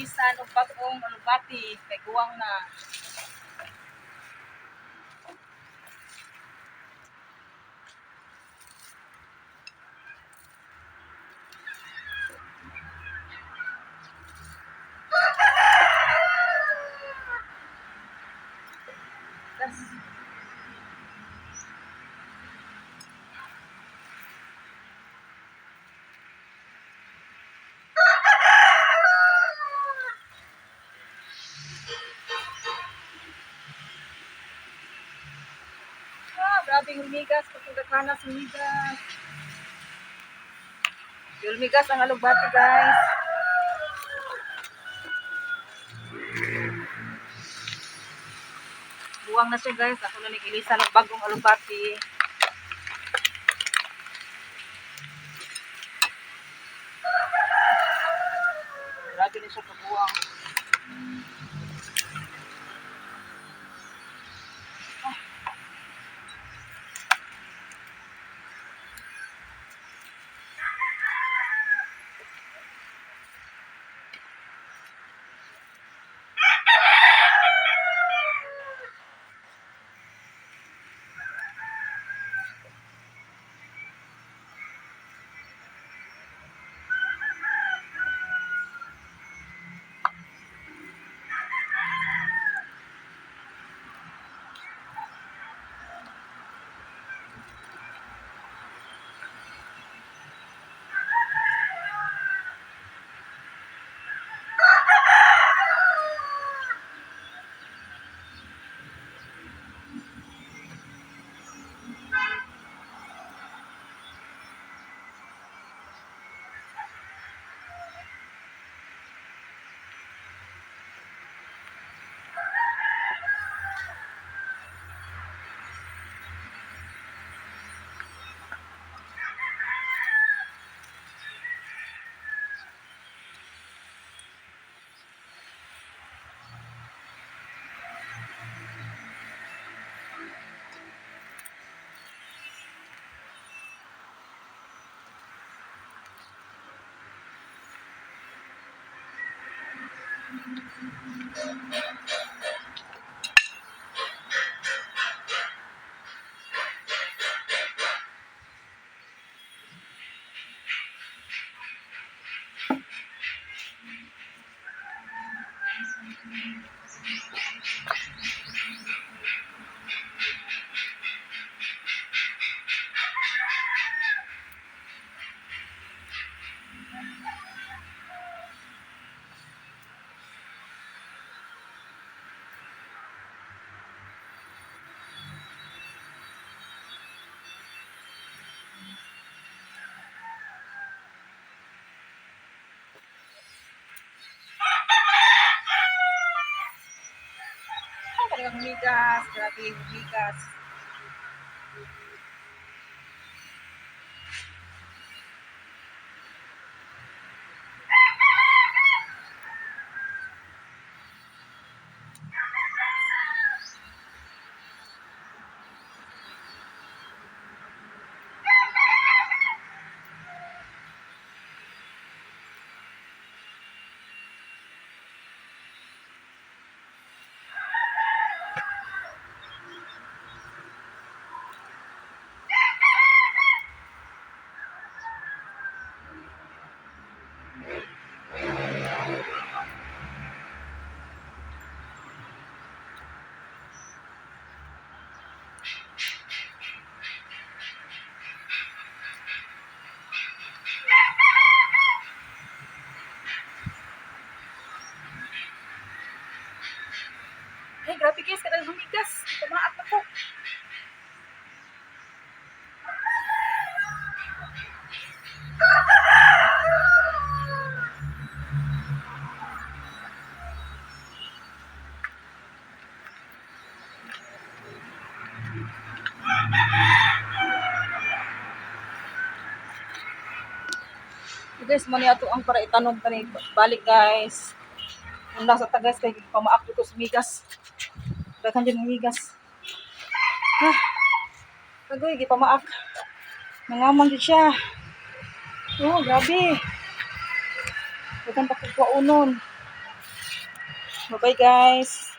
Ilisan og bag-ong alugbati kay guwang na. Tas. Ah, grabe humigas, pagkakanas humigas. Humigas ang alugbati, guys. Buwang na siya, guys. Ako na nag-ilisan ng bagong alugbati. Grabe na siya kabuwang. Ay, talagang humigas. Grabe humigas. Ay, grabe guys, kadang humigas. Tumaak na ko. So guys, mo niya ato ang para itanom kani balik, guys. Una sa tagas kay pamaak ko sa migas. Daghan jud migas. Ah. Agoy gipamaak. Nangamang jud siya. Oh, grabe. Daghan pa kog kuaunon. Bye-bye, guys.